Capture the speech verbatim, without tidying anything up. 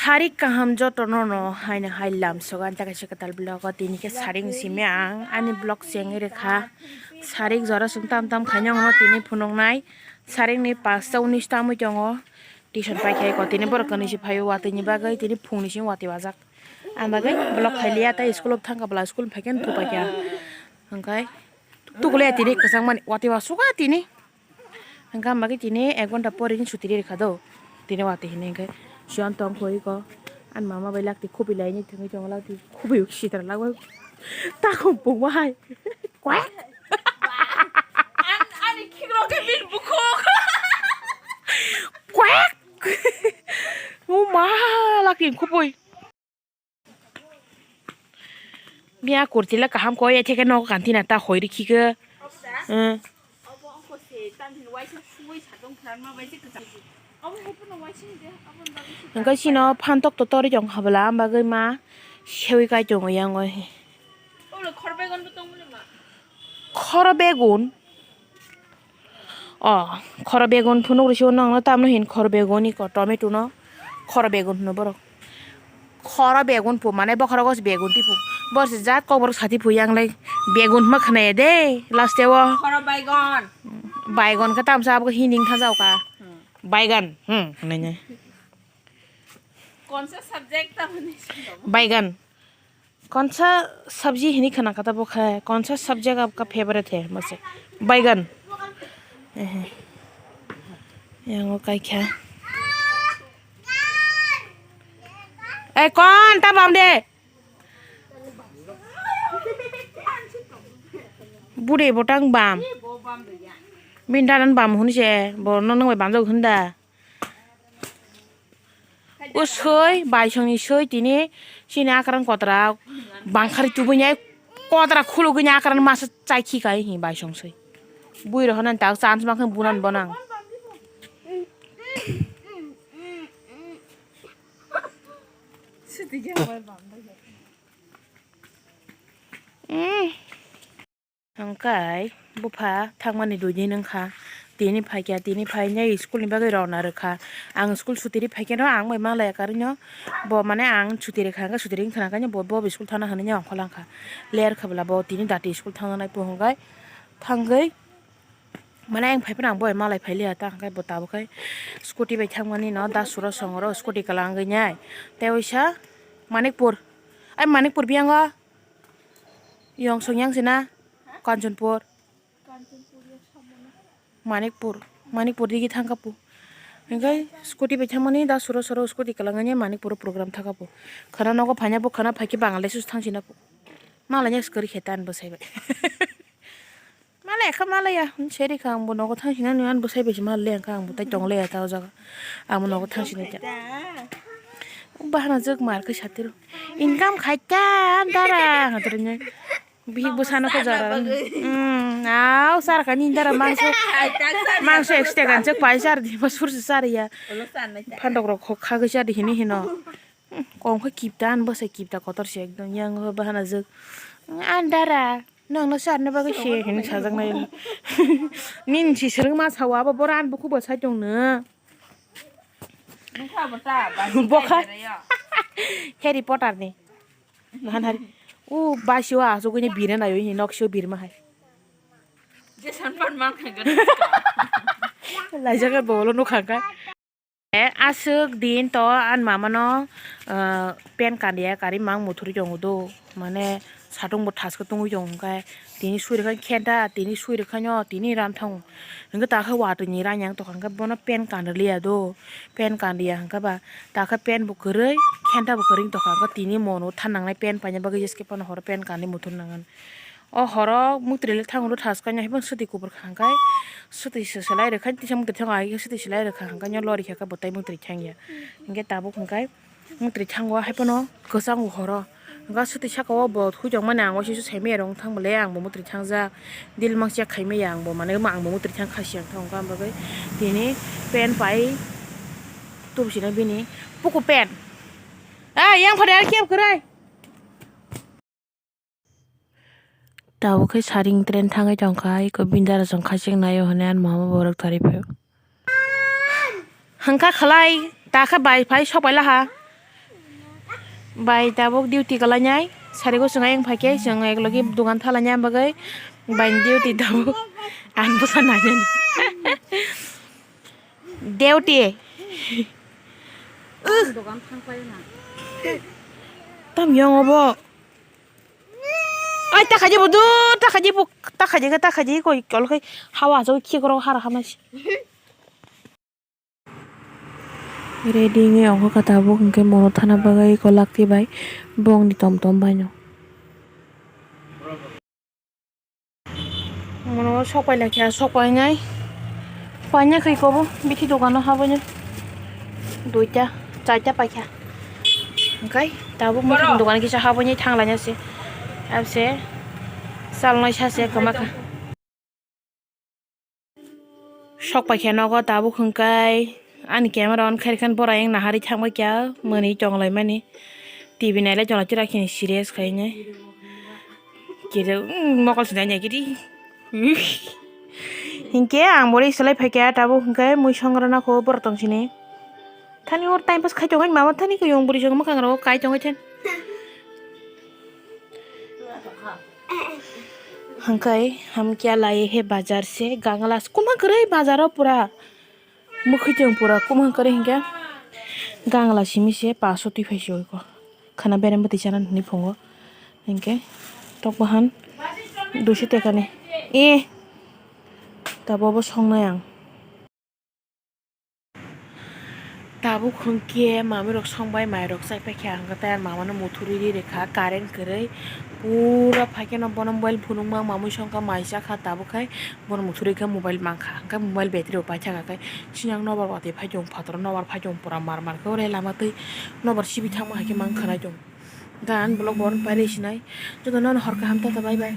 Sarik kaham jotono no haino hai lamsogo ani kaisa kwtal vlog o tini khe sarik simi ang ani vlog chengwi rwkha. Sarik jora chwng tam tam khaino no tini phunuknai sarik ni pasta unis ta wngwi tongo. Tuition paikha eko tini borok kwnwi se phaio watwi ni bagwi tini phung ni simi watwi wajak. Ang bagwi vlog khailiya tei school o thangkha bwla school ni phaikhe thuphaikha hwnkhe tukulya tini kwchangmani watwi wasukha tini. Hwnkhe ang bagwi tini ek ghonta pore ni suti rikha do. Tini watwi hinwi hwnkhe siyan tong kho iko. Ani mama bai lakti khupui laini thangwi tongo lakti khupui sitra lagwi. Takhum pungma hai. Kwek. Ani khikrok khe bini bukhuk. Kwek. O ma lakti khupui. Bia kurti le kaham koi, etheke nogo kanti na ta hoi rikhi ke. Hmm. Hwnkhe sino phan tok to tori jong habla, am bagwi ma sewi kai tongo yang oi. Khoro begun. O, khoro begun phunuk rwsio nokno tamno hin khoro begun iko tomato no khoro begun hwno borok. Khoro begun pu mane bokhorogo se begun tipu. Bor se jat kokborok sati pu yang lai begun hwnma khwnaya de last o. Khoro baigon. Baigon khe tamsa abo hindi wngtha jao ka. Hmm. Baigan. Hmm, hwnwi nai. Konsa subject tamani. Baigan. Konsa sabji hini khana kata bo kha, konsa subject apka favorite hai, mase. Baigan. Ehe. Yango kai kha. Eh, kon ta bam de. Bude botang bam. Mindaran bam hun se, bo no nang bai bam jok hun da. O soi, baisongni soi tini chini akran kotra bangkhari tubui nai kotra khulugui ni akran masa chai khi kai hi baisong soi. Bui rok honan tak chance ma khe bunan bonang. Mm. Hwnkhe bupha thangmani dui din wngkha, tini phaikha, tini phainai school ni bagwi rwna rwkha. Ang school sutiri phaikhe no ang bai malaya karwi no bo mane ang suti rwkha hwnkhe suti ring khna khe bo bo school thangna hwnwi ongkha langkha. Ler kha bwla bo tini dati school thangnai po hwnkhe thangwi mane ang phai phano ang bo bai malai phai liya ta hwnkhe bo tabuk khe scooty bai thangmani no da suro songoro scooty kwlangwi nai tei waisa Manikpur ai Manikpur biyango. Yong song yang sina Kanchanpur. Manikpur, Manikpur digi thangkha pu. Hingkai scooty bai thangmani da suro suro scooty kwlangani Manikpur o program thangkha pu. Khana nogo phaina pu khana phaikhe Bangladesh o thangsina pu. Malai nya swkari khe tan bwsai bai. Malai kha malai ya, seri kha ang bo nogo thangsina nini an bwsai bai se malai ang kha ang bo tai tong le ya ta o jaga. Ang bo nogo thangsina ta. Bahana jwk mar khe satiro. Income khai ta dara ang hatro nya. Bihik bwsano khe jora. Mm, au sar kha nini dara mangso. Mangso extra kan chak pai sar di ba sur se sar ya. Phandok rok khok kha gwi sar di hini hino. Kom khe kipta an bwsai kipta kotor se ekdom yang bahana jwk. An dara. Nang no sarna bagwi se hini sajak nai. Nini si swrwng ma sao abo bora an bukhu bo sai tong no. Bokha. Harry Potter ni. Nahan hari. U basio asugwi ni bira nayo hini nok sio birma hai. Jason Bourne man kha gana. Laijak bolo no khangka. Eh, aswk din to ani mama no, ah, pen kandiya kari mang muthuri tongo do. Mane satung bo thaska tungwi tongo hwnkhe tini suri kha khenta tini suri kha no tini ram thango. Hwnkhe ta khe watwi ni rang yang tokha hwnkhe bono pen kandi liya do. Pen kandiya hwnkhe ba ta khe pen bo kwrwi khenta bo kwrwi tokha hwnkhe tini mono than nangnai pen paina bagwi jeske phano horo pen kandi muthur nangan. O horo muktrwi le thango do thaska no haiphano swtwi kubur kha hwnkhe swtwi se selai rwkha tisa muktrwi thango ai swtwi selai rwkha hwnkhe no lori kha khe bo tai muktrwi thangya hwnkhe tabuk hwnkhe muktrwi thango haiphano kwchango horo hwnkhe swtwi saka o bo thui tongmani ang waisa se saimaya rong thang bwle ang bo muktrwi thangjak dil mangsa khaimaya ang bo manwi ang bo muktrwi thang khasi ang thang hwnkhe ang bagwi tini pen pai tubusina bini puku pen a yang phade ar khe kwrwi. Tabuk khe saring train thangwi tongkha, eko bini dara chwng khachik naio hwnwi ani mama borok tari phaio. Hwnkha khlai, ta khe bai phai sok bai laha. Bai tabuk duty kalainai, sari gosong ayang phaikhe chwng eklogi dogan thalainai bagwi bai duty tabuk ang bwsa nainani. Duty. Tam yong obo. Ai, ta khaji bo, du, ta khaji bo, ta khaji khe, ta khaji koi, kol khe, hawa asuk khik rok har hamai si. Ready wngwi ongkha tabuk, hwnkhe mono thana bagwi eko lakti bai bongni tom tom baino. Mono sok pai lakha, sok pai nai. Paina khai kobo, bithi dogano habani. Duita, charta paikha. Hwnkhe tabuk muikhung dogan kisa habani thanglaina se. Abse salnai sase kwmakha. Sok paikha nogo tabuk hwnkhe ani camera on khairkhan bora yang nahari thangbai kha mwnwi tonglaimani. T V nailai tongla chwrakhini serious khainai. Kiri, mm, mokol sinai nai kiri. Hinkhe ang bori swlai phaikha tabuk hwnkhe mui songrana kho borok tongsini. Thani hor time pass khai tongwi mama thani khe yung buri song mwkhang rogo kai tongwi then. Hwnkhe hamkhe lai he bazar se gangla se kwma kwrwi bazar o pura. Mwkhwtwng pura kwmang kwrwi hinkhe gangla simi se paso twi phai se oiko. Khana berem bwtwi chana hinwi phungo hinkhe tok bahan duiso tekani. E tabuk obo songnai ang. Tabuk hwnkhe mamirok songbai mairok chaipaikha hwnkhe tei mamano muthurwi ri rikha current kwrwi pura phaikhe no bono mobile phunukma mamwi songkha mai chakha tabuk khai. Bono muthurwi khe mobile mankha, hwnkhe mobile battery rok paithaka khe, siyang nobar watwi phai tong, phataro nobar phai tong, pura mar mar khe ore lama twi nobar sibithangma hai khe mankha nai tong. Gan vlog bo pai rw sinai, jotono no hor kaham tata bye bye.